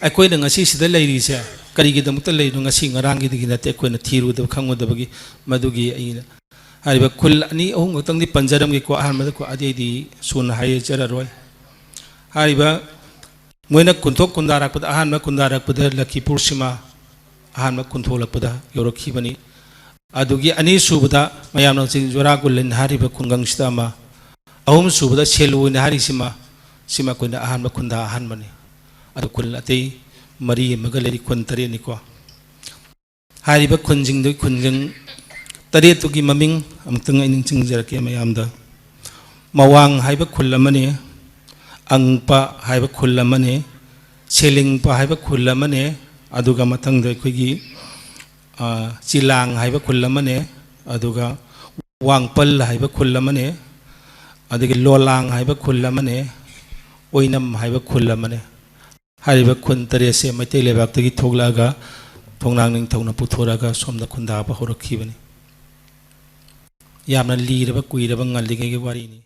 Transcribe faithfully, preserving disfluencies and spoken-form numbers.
ꯑꯩꯈꯣꯏꯅ ꯉꯁꯤ ꯁꯤꯗ ꯂꯩꯔꯤꯁꯦ ꯀꯔꯤꯒꯤꯗꯃꯛꯇ ꯂꯩꯔꯤꯅꯣ? ꯉꯁꯤ ꯉꯔꯥꯡꯒꯤꯗꯒꯤ ꯅꯠꯇꯦ, ꯑꯩꯈꯣꯏꯅ ꯊꯤꯔꯨꯗꯕ ꯈꯪꯉꯨꯗꯕꯒꯤ꯫ ꯃꯗꯨꯒꯤ ꯑꯩꯅ ꯍꯥꯏꯔꯤꯕ ꯈꯨꯜ ꯑꯅꯤ ꯑꯍꯨꯝ ꯈꯛꯇꯪꯗꯤ ꯄꯟꯖꯔꯝꯒꯦꯀꯣ꯫ ꯑꯍꯥꯟꯕꯗ ꯀꯣ, ꯑꯇꯩꯗꯤ ꯁꯨꯅ ꯍꯥꯏꯖꯔꯔꯣꯏ꯫ ꯍꯥꯏꯔꯤꯕ ꯃꯣꯏꯅ ꯀꯨꯟꯊꯣꯛ ꯀꯨꯟꯗꯥꯔꯛꯄꯗ, ꯑꯍꯥꯟꯕ ꯀꯨꯟꯗꯥꯔꯛꯄꯗ ꯂꯈꯤꯄꯨꯔ ꯁꯤꯃ ꯑꯍꯥꯟꯕ ꯀꯨꯟꯊꯣꯛꯂꯛꯄꯗ ꯌꯧꯔꯛꯈꯤꯕꯅꯤ꯫ ꯑꯗꯨꯒꯤ ꯑꯅꯤꯁꯨꯕꯗ ꯃꯌꯥꯝꯅ ꯍꯧꯖꯤꯛ ꯖꯣꯔꯥꯒꯨꯂꯤꯟ ꯍꯥꯏꯔꯤꯕ ꯈꯨꯡꯒꯪꯁꯤꯗ ꯑꯃ, ꯑꯍꯨꯝꯁꯨꯕꯗ ꯁꯦꯂꯨꯅ ꯍꯥꯏꯔꯤꯁꯤꯃ, ꯁꯤꯃ ꯑꯩꯈꯣꯏꯅ ꯑꯍꯥꯟꯕ ꯈꯨꯟꯗꯥ ꯑꯍꯥꯟꯕꯅꯤ꯫ ꯑꯗꯨ ꯈꯨꯜ ꯑꯇꯩ ꯃꯔꯤ ꯑꯃꯒ ꯂꯩꯔꯤ, ꯈꯨꯟ ꯇꯔꯦꯠꯅꯤꯀꯣ꯫ ꯍꯥꯏꯔꯤꯕ ꯈꯨꯟꯁꯤꯡꯗꯨ, ꯈꯨꯟꯁꯤꯡ ꯇꯔꯦꯠꯇꯨꯒꯤ ꯃꯃꯤꯡ ꯑꯃꯨꯛꯇꯪ ꯑꯩ ꯅꯤꯡꯁꯤꯡꯖꯔꯛꯀꯦ ꯃꯌꯥꯝꯗ꯫ ꯃꯋꯥꯡ ꯍꯥꯏꯕ ꯈꯨꯜ ꯑꯃꯅꯤ, ꯑꯪꯄ ꯍꯥꯏꯕ ꯈꯨꯜ ꯑꯃꯅꯤ, ꯁꯦꯂꯤꯡꯄ ꯍꯥꯏꯕ ꯈꯨꯜ ꯑꯃꯅꯤ, ꯑꯗꯨꯒ ꯃꯊꯪꯗ ꯑꯩꯈꯣꯏꯒꯤ, ꯑ, ꯆꯤꯂꯥꯡ ꯍꯥꯏꯕ ꯈꯨꯜ ꯑꯃꯅꯤ, ꯑꯗꯨꯒ ꯋꯥꯡꯄꯜ ꯍꯥꯏꯕ ꯈꯨꯜ ꯑꯃꯅꯤ, ꯑꯗꯒꯤ ꯂꯣꯂꯥꯡ ꯍꯥꯏꯕ ꯈꯨꯜ ꯑꯃꯅꯤ, ꯑꯣꯏꯅꯝ ꯍꯥꯏꯕ ꯈꯨꯜ ꯑꯃꯅꯤ꯫ ꯍꯥꯏꯔꯤꯕ ꯈꯨꯟ ꯇꯔꯦꯠꯁꯦ ꯃꯩꯇꯩ ꯂꯩꯕꯥꯛꯇꯒꯤ ꯊꯣꯛꯂꯛꯑꯒ ꯐꯣꯡꯅꯥꯡ ꯅꯤꯡꯊꯧꯅ ꯄꯨꯊꯣꯔꯛꯑꯒ ꯁꯣꯝꯗ ꯈꯨꯟꯗꯥꯕ ꯍꯧꯔꯛꯈꯤꯕꯅꯤ꯫ ꯌꯥꯝꯅ ꯂꯤꯔꯕ ꯀꯨꯏꯔꯕ ꯉꯜꯂꯤꯉꯩꯒꯤ ꯋꯥꯔꯤꯅꯤ꯫